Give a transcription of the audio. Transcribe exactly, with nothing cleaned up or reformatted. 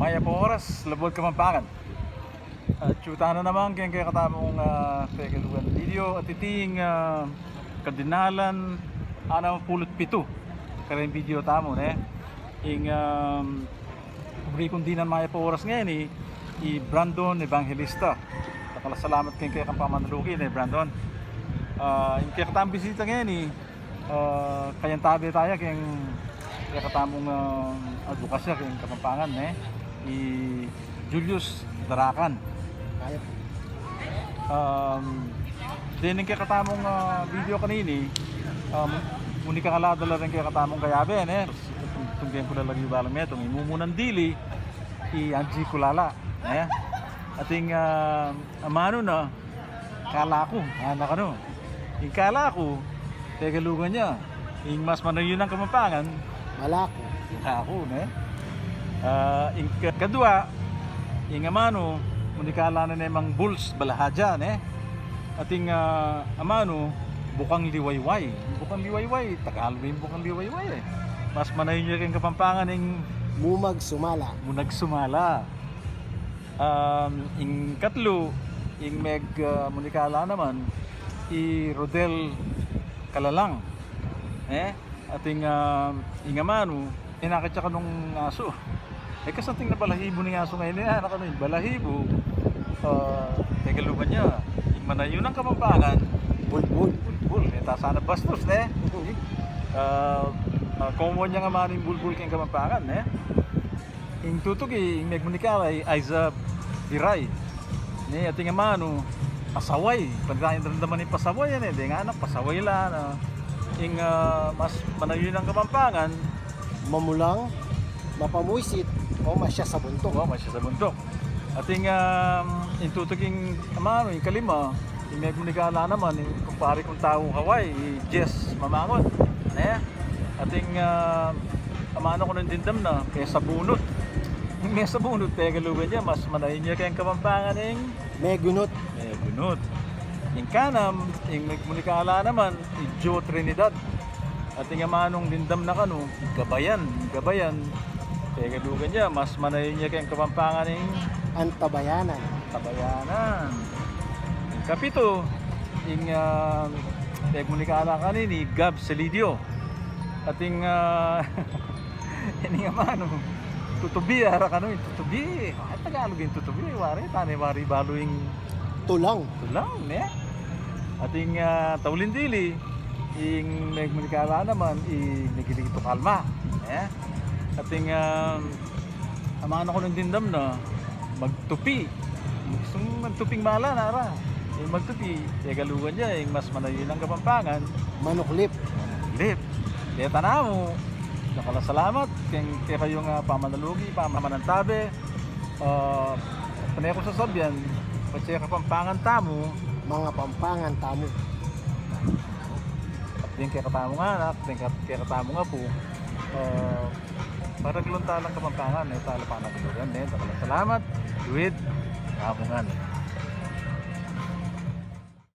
Mayap a oras, Labuad Kapampangan. Atyu tana naman keng kekatamung, ah, Tegalugan video, at iti ing, ah, kadinalan anam pulu't pitu kareng video tamu, ne? Ing, um, ubri kung dinan mayap a oras ngeni, i Brandon Evangelista. Dakal a salamat keng kekang pamanaluki, ne, Brandon. Ah, ing kekatamung bisita ngeni, ah, kayantabe taya keng kekatamung, ah, adbokasya keng Kapampangan, ne? I Julius Daracan. Mayap. Um, dening kekatamung, ah, video kanini, um, munikala da la reng kekatamung kayabe, ne? Tunggen ku la lagyu balang metung, i mumunang dili, i Angie Culala, ne? Ating, ah, amanu na, Kalaku, anak, anu. Ing kalaku, Tegalugan ya. Ing mas manayun a Kapampangan, malaku. Malaku, ne? Ah, ing ka-, kadua, ing amanu, munikala na ne mang bulls, balahadya, ne? Ating, ah, amanu, bukang liwayway. Bukang liwayway, Tagalug ing bukang liwayway, e. Mas manayun ya keng Kapampangan ing mumag sumala. Munag sumala. Um, ing katlu, ing meg-, ah, munikala naman, i Rodel Kalalang. E, ating, ah, ing amanu, e, nakit ya kanung asu. E, kasanting na balahibo ning asu ngeni, e, anak, anu, ing balahibo, ah, Tegalugan ya. Ing manayun a Kapampangan, bulbul. Bulbul, e, ta sana bastos, ne? Ah, ah, common yang amanu ing bulbul keng Kapampangan, ne? Ing tutuki, ing megmunikala, i Aiza Biray. Ne, ating amanu, pasaway. Pagdaran daman ing pasaway, ne, deng anak, pasaway la, ne? Ing, ah, mas manayun a Kapampangan, mamulang, mapamuisit, o masya sa buntuk. O, masya sa buntuk. Ating, ah, ing tutuking amanu, ing kalima, ing megmunikala naman, ing kumpari kung tau kaway, i Jess Mamangot. Ne? Ating, ah, amanu ku nung dimdam na, mesabunut. Ing mesabunut, Tegalugan ya, mas manayun ya keng Kapampangan ing megunut. Megunut. Ing kanam, ing megmunikala naman, i Jo Trinidad. Ating amanung dimdam na kanu, ing gabayan, ing gabayan, Tegalugan ya, mas manayun ya keng Kapampangan ing antabayanan. Antabayanan. Ing kapitu, ing, ah, megmunikala kanini, Gab Salidio. Ating, ah, ini nga amanu, tutubi, ara kanu, ing tutubi. Ay, Tagalug ing tutubi, wari, tane wari balu ing tulang. Tulang, ne? Ating, ah, tauling dili, ing megmunikala naman, i Miguelito Calma, ne? Ating, ah, amanu ku nung dimdam na, magtupi. Gustu magtuping mala, nara. Ing magtupi, Tegalugan ya, ing mas manayun a Kapampangan, manuklip. Manuklip. Deta namu, dakal a salamat keng kekayung, ah, pamanaluki, pamanantabe. Ah, pane ku sasabian, patse Kapampangan tamu, mangapampangan tamu. Deng kekatamung anak, deng ke-, kekatamung apu, ah, paraglon talang Kapampangan, e tala panaglugan, e. Dakal a salamat, luid tamu ngan.